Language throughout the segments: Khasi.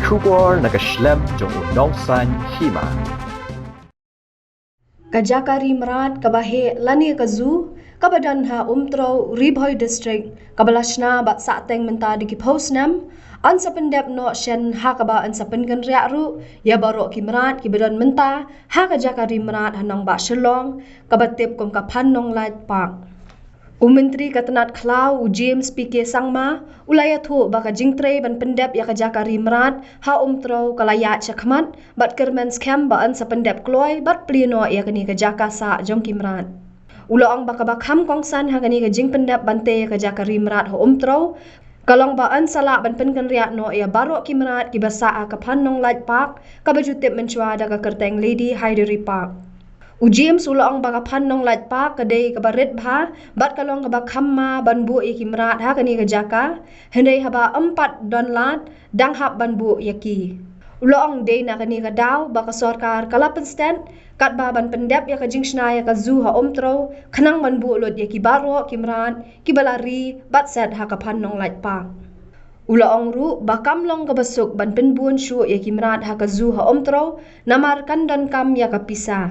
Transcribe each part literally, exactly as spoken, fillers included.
Khubor na ka shlem jong u nongsan hima. Ka jaka ri mrad kaba heh lane ka zoo kaba don ha Umtrew, Ri Bhoi District, kaba la shna bad sahteng mynta da ki phew snem, yn sa pyndep noh shen ha kaba yn sa pynkynriah ruh ïa baroh ki mrad kiba don mynta ha ka jaka ri mrad ha nongbah Shillong kaba tip kum ka Phannonglait Park. U Myntri ka tnat khlaw, u James P K Sangma, u la ïathuh ba ka jingtrei ban pyndep ïa ka jaka ri mrad ha Umtrew ka la ïaid shakhmat bad kyrmen skhem ba yn sa pyndep kloi bad plie noh ïa kane ka jaka sah jong ki mrad. U la ong ba kaba kham kongsan ha kane ka jingpyndep ban tei ïa ka jaka ri mrad ha Umtrew ka long ba yn sa lah ban pynkynriah noh ïa baroh ki mrad kiba sah ha ka Phannonglait Park kaba ju tip mynshuwa da ka kyrteng Lady Hyderi Park. U James u la ong ba ka Phannonglait Park ka dei kaba rit bha bad ka long kaba kham ma ban buh ïa ki mrad ha kane ka jaka, hynrei haba ym pat don lad dang hap ban buh ïa ki. U la ong dei na kane ka daw ba ka sorkar ka la pynstet katba ban pyndep ïa ka jingshna ïa ka zoo ha Umtrew khnang ban buh lut ïa ki baroh ki mrad kiba la ri bad set ha ka Phannonglait Park. U la ong ruh ba kam long kaba suk ban pynbun shuh ïa ki mrad ha ka zoo ha Umtrew namar kan donkam ïa ka pisa.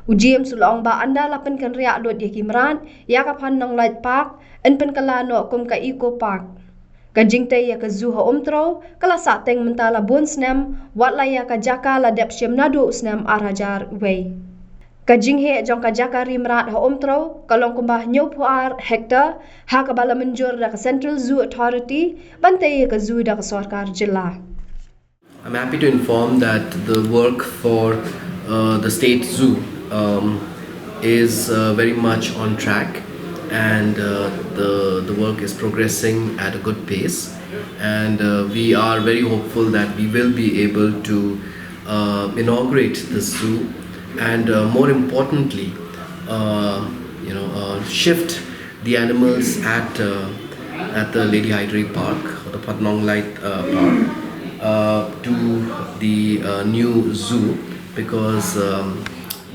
U James u la ong ba ynda la pynkynriah lut ïa ki mrad ïa ka Phannonglait Park, yn pynkylla noh kum ka Eco Park. Ka jingtei ïa ka zoo ha Umtrew ka la sahteng mynta la bun snem, wat la ïa ka jaka la dep shim naduh u snem ar hajar wei. Ka jingheh jong ka jaka ri mrad ha Umtrew ka long kumba hynñiewphew ar hektar, ha kaba la mynjur da ka Central Zoo Authority ban tei ïa ka zoo da ka sorkar jylla. I'm happy to inform that the work for uh, the state zoo um, is uh, very much on track, and uh, the, the work is progressing at a good pace. And uh, we are very hopeful that we will be able to uh, inaugurate the zoo, and uh, more importantly, uh, you know, uh, shift the animals at uh, at the Lady Hyderi Park, or the Phannonglait uh, Park, uh, to the uh, new zoo, because um,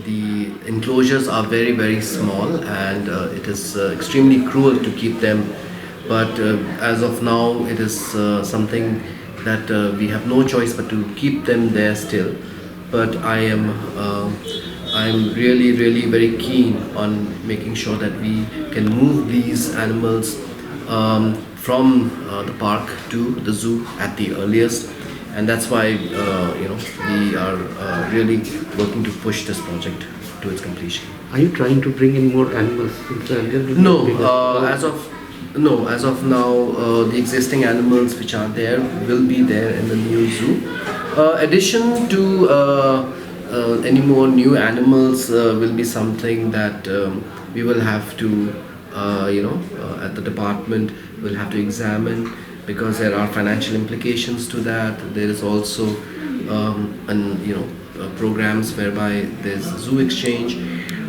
the enclosures are very, very small, and uh, it is uh, extremely cruel to keep them. But uh, as of now, it is uh, something that uh, we have no choice but to keep them there still. But I am uh, I'm really, really very keen on making sure that we can move these animals um, from uh, the park to the zoo at the earliest, and that's why uh, you know we are uh, really working to push this project to its completion. Are you trying to bring in more animals? Since earlier we No, had been uh, as of no, as of now, uh, the existing animals which are there will be there in the new zoo. Uh, addition to uh, uh, any more new animals uh, will be something that um, we will have to, uh, you know, uh, at the department, will have to examine, because there are financial implications to that. There is also, um, an, you know, uh, programs whereby there's zoo exchange,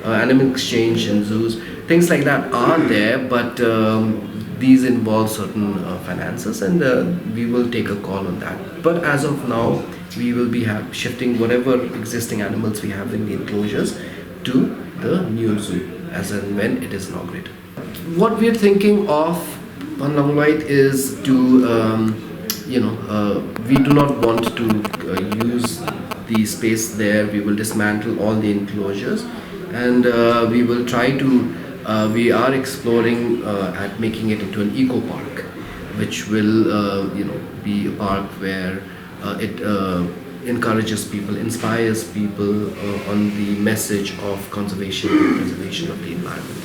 uh, animal exchange in zoos. Things like that are there, but um, these involve certain uh, finances, and uh, we will take a call on that. But as of now, we will be have, shifting whatever existing animals we have in the enclosures to the new zoo as and when it is inaugurated. What we're thinking of on Long White is to, um, you know, uh, we do not want to uh, use the space there. We will dismantle all the enclosures, and uh, we will try to. Uh, we are exploring uh, at making it into an eco park, which will, uh, you know, be a park where uh, it uh, encourages people, inspires people uh, on the message of conservation and preservation of the environment.